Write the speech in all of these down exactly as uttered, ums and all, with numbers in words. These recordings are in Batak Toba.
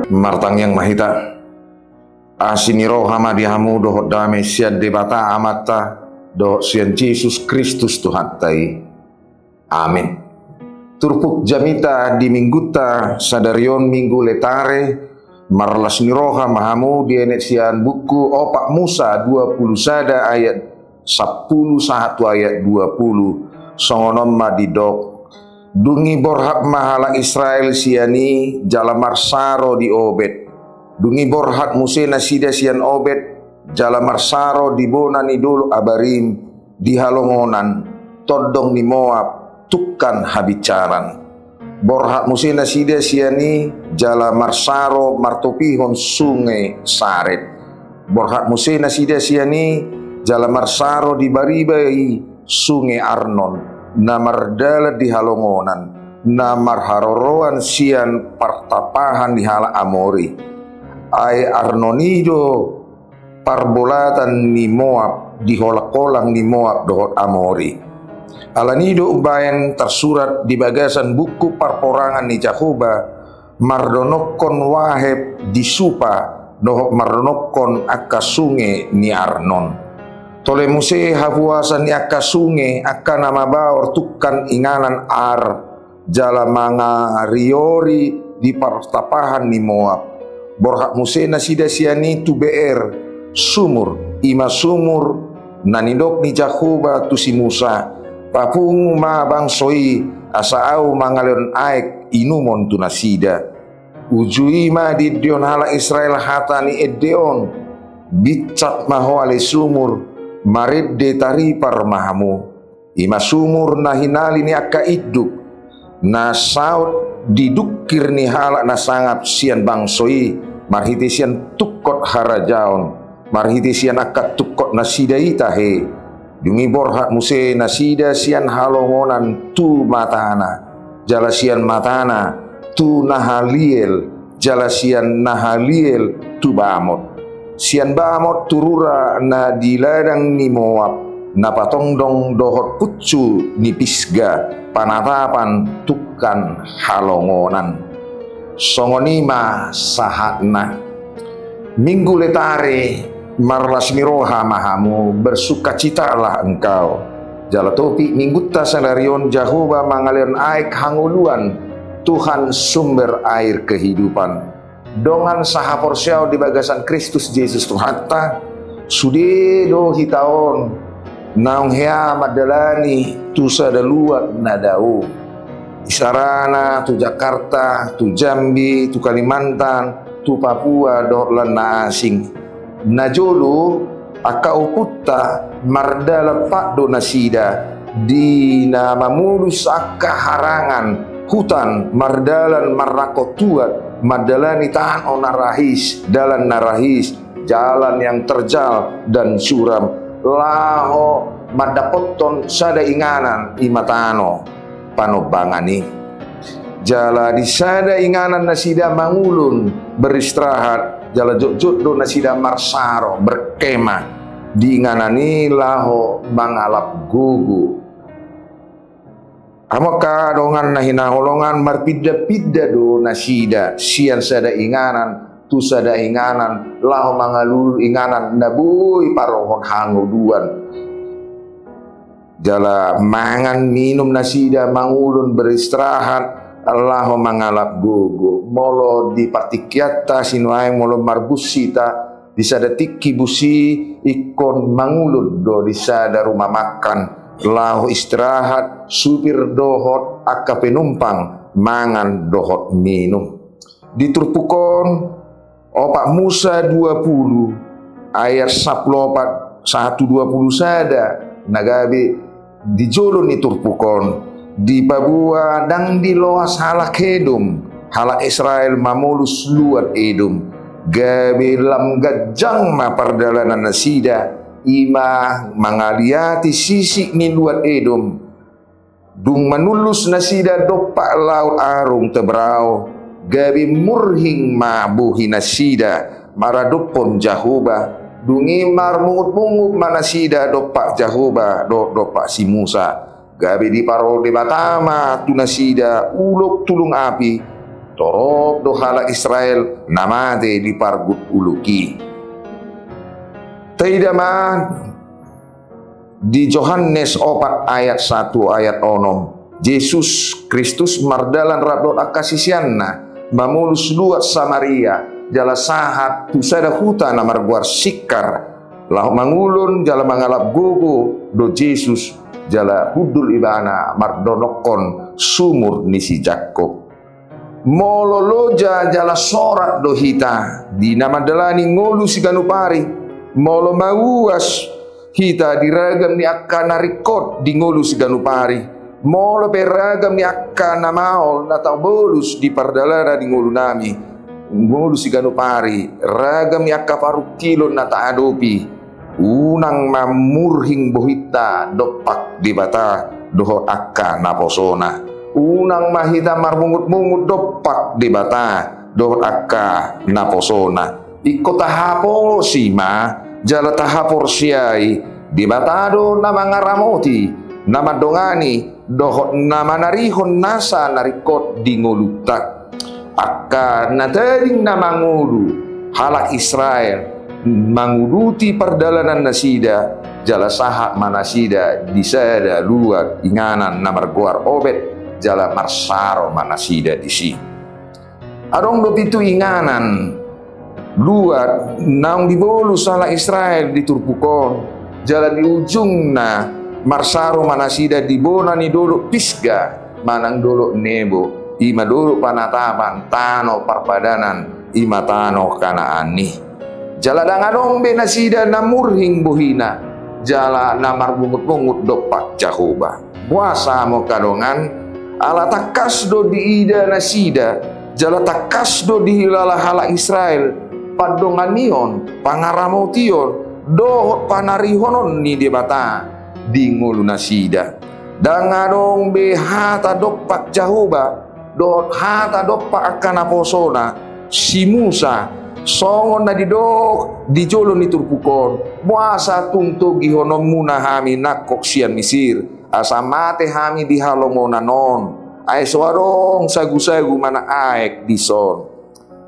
Martangiang ma hita. Asi ni roha ma di hamu dohot dame sian Debata Amanta dohot sian Jesus Kristus Tuhanta i. Amin. Turpuk jamita di Minggunta sadari on, Minggu Letare. Marlas ni roha ma hamu, dienet sian buku Opat Musa dua pulu sada ayat sampulu sahat tu ayat dua pulu. Songon on ma didok: Dung i borhat ma halak Israel sian i jala marsaro di Obed. Dung i borhat muse nasida sian Obed jala marsaro di bona ni dolok Abarim di halongonan, tondong ni Moab, tungkan habinsaran. Borhat muse nasida sian i jala marsaro martopihon sunge Saret. Borhat muse nasida sian i jala marsaro di bariba i sunge Arnon, na mardalan di halongonan, na marharoroan sian partapahan ni halak Amori. Ai Arnon i do parbolatan ni Moab, di holangholang ni Moab dohot Amori. Alani i do umbahen tarsurat di bagasan buku parporangan ni Jahowa, mardonokkon waheb di Supa dohot mardonokkon angka sunge ni Arnon. Tole muse hapuasan ni angka sunge, angka na mabaor tungkan inganan Ar, jala mangariori di partapahan ni Moab. Borhat muse nasida sian i tu Beer, sumur, i ma sumur na nidok ni Jahowa tu si Musa: Papungu ma bangso i, asa ahu mangalehon aek inumon tu nasida. Uju i ma diendehon halak Israel hata ni ende on: Binsat ma ho ale sumur, marende taripar ma hamu. I ma sumur na hinali ni angka induk, na saut di dungkir ni halak na sangap sian bangso i, marhite sian tungkot harajaon, marhite sian angka tungkot nasida i tahe. Dung i borhat muse nasida sian halongonan tu matana, jala sian matana tu Nahaliel, jala sian Nahaliel tu Bamot, sian Bamot tu rura na di ladang ni Moab, na patongtong dohot punsu ni Pisga, panatapan tungkan halongonan. Songon i ma sahatna. Minggu Letare, marlas ni roha ma hamu, bersukacitalah engkau. Jala topik Minggunta sadari on: Jahowa mangalehon aek hangoluan, Tuhan sumber air kehidupan. Dongan sahaporseaon di bagasan Kristus Jesus Tuhanta, sude do hita on naung hea mandalani tu sada luat na dao. Isarana tu Jakarta, tu Jambi, tu Kalimantan, tu Papua dohot lan na asing. Na jolo, angka ompunta mardalan pat do nasida di na mamolus angka harangan, hutan, mardalan marrangkot tuat, mandalani tano na rahis, dalan na rahis, jalan yang terjal dan curam, laho mandapothon sada inganan, i ma tano panombangan i. Jala di sada inganan nasida mangulun, beristirahat, jala jotjot do nasida marsaro, berkemah, di inganan i laho mangalap gogo. Hamu angka dongan na hinaholongan, marpindapinda do nasida sian sada inganan tu sada inganan, laho mangalului inganan na boi parohon hangoluan. Jala mangan minum nasida, mangulun, beristirahat, laho mangalap gogo. Molo di partingkianta sinuaeng, molo marbus hita, di sada tingki bus i ingkon mangulun do di sada rumah makan, laho istirahat supir dohot angka penumpang mangan dohot minum. Di turpuk on, Opat Musa dua pulu ayat sampulu opat sahat tu dua pulu sada, na gabe di jolo ni turpuk on, dipaboa ndang diloas halak Edom halak Israel mamolus luat Edom. Gabe lam ganjang ma pardalanan nasida, i ma mangaliati sisik ni luat Edom. Dung manullus nasida dompak laut Arung Tebrao, gabe murhing ma bohi nasida maradophon Jahowa. Dung i marmungutmungut ma nasida dompak Jahowa dohot dompak si Musa. Gabe diparorot Debata ma tu nasida ulok tulung api, Torop do halak Israel na mate di pargut uluk i. Taida ma di Johannes opat ayat satu ayat onom, Jesus Kristus mardalan rap dohot angka siseanna, mamolus luat Samaria, jala sahat tu sada huta na margoar Sikkar, laho mangulon jala mangalap gogo do Jesus, jala hundul ibana mardonokkon sumur ni si Jakkob. Molo loja jala sorat do hita di na mandalani ngolu siganup ari, molo mauas hita di ragam ni angka na ringkot di ngolu siganup ari, molo pe ragam ni angka na maol na tabolus di pardalanan di ngolunami, ngolu siganup ari, ragam ni angka parungkilon na taadopi, unang ma murhing bohinta dompak Debata dohot angka naposona. Unang ma hita marmungutmungut dompak Debata dohot angka naposona. Ingkon tahaposi ma jala tahaporseai, Debata do na mangaramoti, na mandongani, dohot na manarihon nasa na ringkot di ngolunta. Angka na tading na mangolu halak Israel manguduti pardalanan nasida, jala sahat ma nasida di sada luat inganan na margoar Obed, jala marsaro ma nasida disi. Adong do pitu inganan luat naung dibolus halak Israel di turpuk on, jala di ujungna marsaro ma nasida di bona ni dolok Pisga manang dolok Nebo, i ma dolok panatapan tano parpadanan, i ma tano Kanaan i. Jala ndang adong be nasida na murhing bohina, jala na marmungutmungut dompak Jahowa. Boasa hamu angka dongan? Ala tangkas do diida nasida, jala tangkas do dihilala halak Israel pandonganion, pangaramotion, dohot panarihonon ni Debata di ngolu nasida. Ndang adong be hata dompak Jahowa dohot hata dompak angka naposona, si Musa, songon na didok di jolo ni turpuk on: Boasa tung togihononmuna hami nangkok sian Misir, asa mate hami di halongonan on? Ai so adong sagusagu manang aek dison.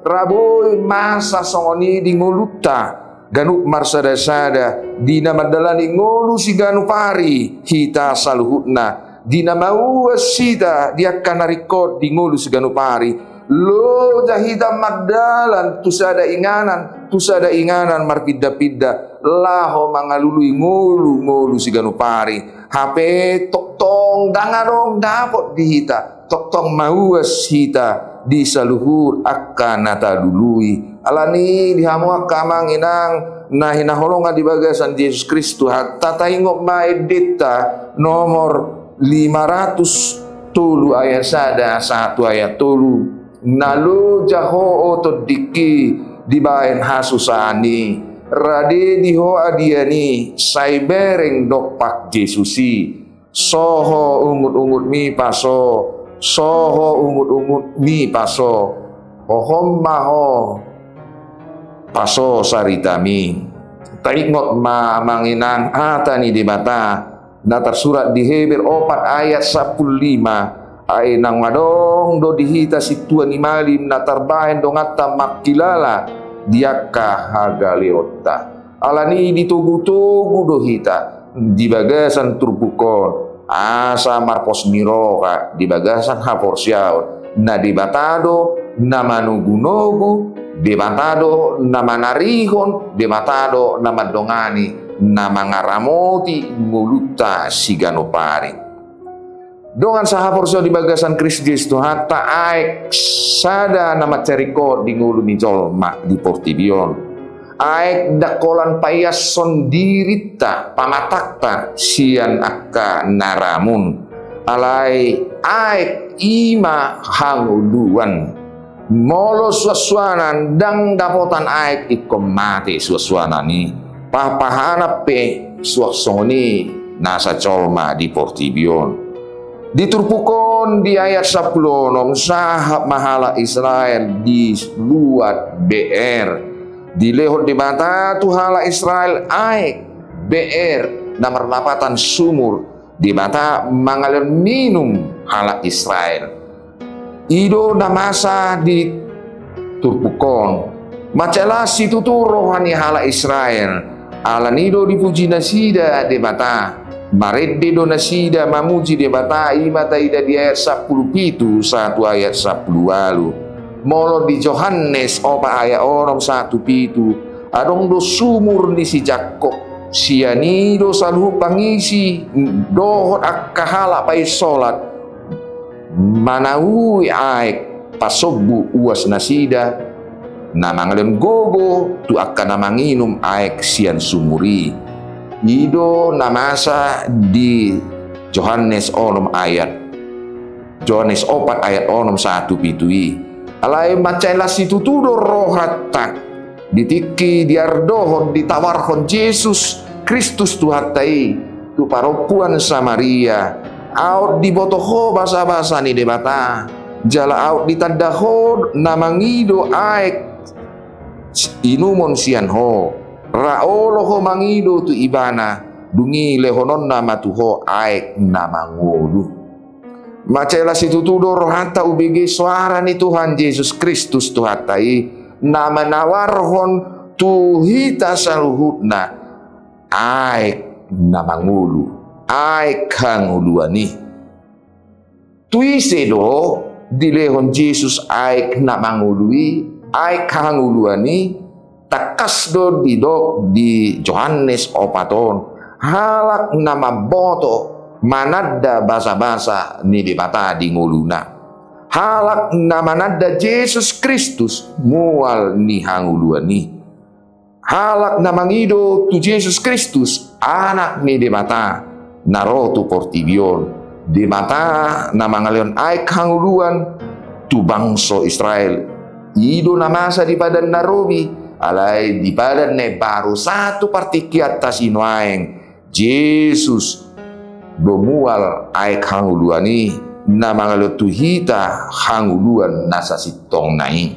Ra boi masa songon i di ngolunta ganup marsadasada, di na mandalani ngolu siganup ari hita saluhutna, di na mauas hita di angka na ringkot di ngolu siganup ari. Loja hita mardalan tu sada inganan tu sada inganan marpindapinda, laho mangalului ngolungolu siganup ari. Hape tongtong ndang adong dapot di hita, tongtong mauas hita di saluhut angka na talului. Alani i di hamu angka amang inang na hinaholongan di bagasan Jesus Kristus, hata taingot ma endenta nomor lima ratus tolu ayat sada sahat tu ayat tolu: Na loja ho, o tondingki, dibaen hasusaan i, rade di ho adian i, sai bereng dompak Jesus i. So ho ungutungutmi paso, so ho ungutungutmi paso, hohom ma ho paso saritami. Taingot ma amang inang hata ni Debata na tarsurat di Heber opat ayat sampulu lima: Ai naung adong do di hita sintua ni malim na tarbaen donganta mangkilala di angka hagaleonta. Alani i ditogutogu do hita di bagasan turpuk on, asa marpos ni roha di bagasan haporseaon, na Debata do na manogunogu, Debata do na manarihon, Debata do na mandongani, na mangaramoti ngolunta siganup ari. Dongan sahaporseaon di bagasan Kristus Jesus, Tuhanta, aek sada na mansai ringkot di ngolu ni jolma di portibi on. Aek ndang holan paiashon dirinta, pamatangta sian angka na ramun. Alai aek i ma hangoluan. Molo suansuanan ndang dapotan aek, ingkon mate suansuanan i. Pahapahanan pe suang songon i nasa jolma di portibi on. Di turpuk on di ayat sampulu onom, sahat ma halak Israel di luat Beer. Dilehon Debata tu halak Israel aek Beer na marlapatan sumur. Debata mangalehon minum halak Israel. I do na masa di turpuk on. Mansai las situtu roha ni halak Israel. Alani i do dipuji nasida Debata. Marende do nasida mamuji Debata, i ma taida di ayat sampulu pitu sahat tu ayat sampulu ualu. Molo di Johannes opat ayat onom sahat tu pitu, adong do sumur ni si Jakkob. Sian i do saluhut pangisi dohot angka halak painsolat manaui aek pasombu uas nasida, na mangalehon gogo tu angka na manginum aek sian sumur i. I do na masa di Johannes onom ayat, Johannes opat ayat onom sahat tu pitu i. Alai mansai las situtu do rohanta di tingki diardohon, ditawarhon Jesus Kristus Tuhanta i tu parompuan Samaria. Aut diboto ho basabasa ni Debata, jala aut ditanda ho na mangido aek inumon sian ho, ra olo ho mangido tu Ibana, dung i lehononna ma tu ho aek na mangolu. Mansai las situtu do rohanta hubege soara ni Tuhan Jesus Kristus Tuhanta i, na manawarhon tu hita saluhutna aek na mangolu, aek hangoluan i. Tu ise do dilehon Jesus aek na mangolu i, aek hangoluan i? Tangkas do didok di Johannes opat on, halak na mamboto mananda basabasa ni Debata di ngoluna. Halak na mananda Jesus Kristus mual ni hangoluan i. Halak na mangido tu Jesus Kristus, Anak ni Debata, na ro tu portibi on. Debata na mangalehon aek hangoluan tu bangso Israel. I do na masa di Padan na Robi, alai di Padan na Imbaru sahat tu partingkianta si Nuaeng, Jesus do mual aek hangoluan i, na mangalehon tu hita hangoluan na sasintongna i.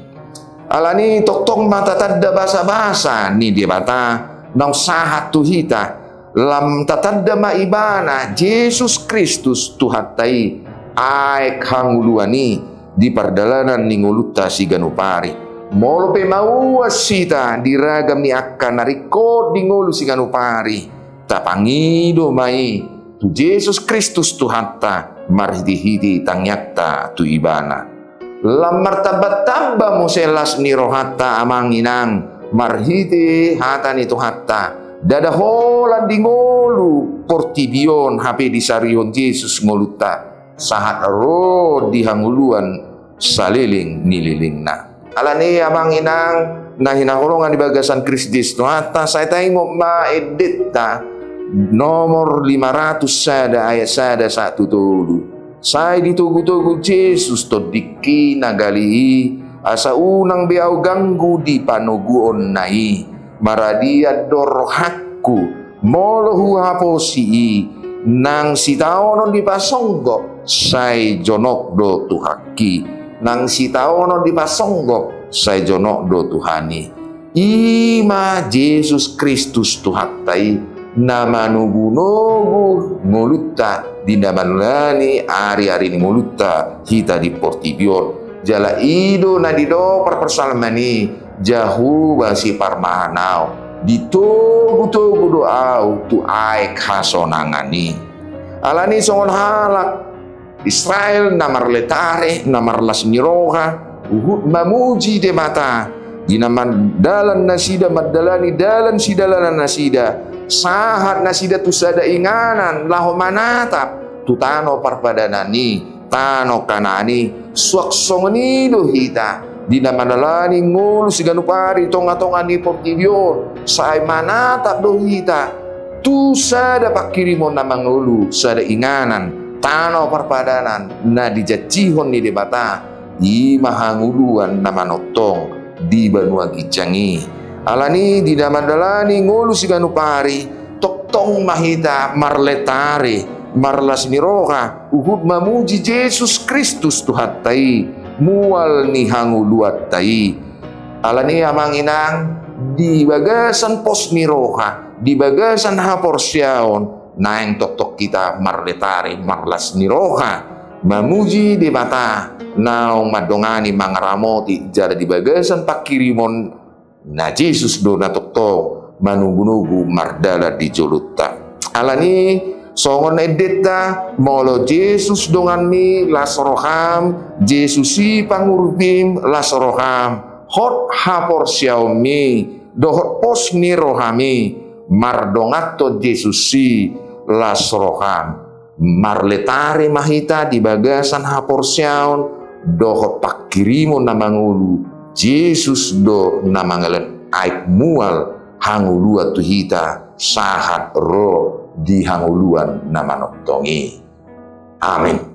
Alani tongtong ma tatanda basabasa ni Debata naung sahat tu hita, lam tatanda ma Ibana Jesus Kristus Tuhanta i, aek hangoluan i, di pardalanan ni ngolunta siganup ari. Molo pe mauas hita di ragam ni angka na ringkot di ngolu siganup ari, tapangido ma i tu Jesus Kristus Tuhanta marhitehite tangiangta tu Ibana. Lam martambatamba muse las ni rohanta, amang inang, marhite hata ni Tuhanta. Ndada holan di ngolu portibi on hape disarihon Jesus ngolunta, sahat ro di hangoluan saleleng ni lelengna. Alani i, amang inang na hinaholongan di bagasan Kristus Tuhanta, sai taingot ma endenta nomor lima ratus sada ayat sada sahat tu tolu. Sai ditogutogu Jesus tondingki na gali i, asa unang be ahu ganggu di panoguonna i. Maradian do rohangku molo huhaposi i. Nang sitaonon dipasonggop, sai jonok do Tuhanki. Nang sitaonon dipasonggop, sai jonok do Tuhan i. I ma Jesus Kristus Tuhanta i, na manogunogu ngolunta di na manalani ariari ni ngolunta hita di portibi on. Jala i do na didok parpsalmen i, Jahowa siparmahan ahu, ditogutogu do ahu tu aek hasonangan i. Alani songon halak Israel na marletare, na marlas ni roha, huhut mamuji Debata, di na mandalan nasida, mandalani dalan sidalanan nasida, sahat nasida tu sada inganan laho manatap tu tano parpadanan i, tano Kanaan i. Suang songon i do hita, di na manalani ngolu siganup ari tongatonga ni portibi on, sai manatap do hita tu sada pangkirimon na mangolu, sada inganan, tano parpadanan na dijanjihon ni Debata, i ma hangoluan na manongtong di banua ginjang i. Alani di na mandalani ngolu siganup ari, tongtong ma hita marletare, marlas ni roha, huhut mamuji Jesus Kristus Tuhanta i, mual ni hangoluanta i. Alani i, amang inang, di bagasan pos ni roha, di bagasan haporseaon, naeng tongtong hita marletare, marlas ni roha, mamuji Debata, naung mandongani, mangaramoti jala di bagasan panghirimon na Jesus do na tongtong manogunogu mardalan di jolonta. Alani songon endenta, molo Jesus donganmi, las roham, Jesus i pangurupim, las roham, hot haporseaonmi dohot pos ni rohami mardonganhon Jesus i, las roham. Marletare ma hita di bagasan haporseaon dohot panghirimon na mangolu. Jesus do na mangalehon aek mual hangoluan tu hita sahat ro di hangoluan na manongtong i. Amen.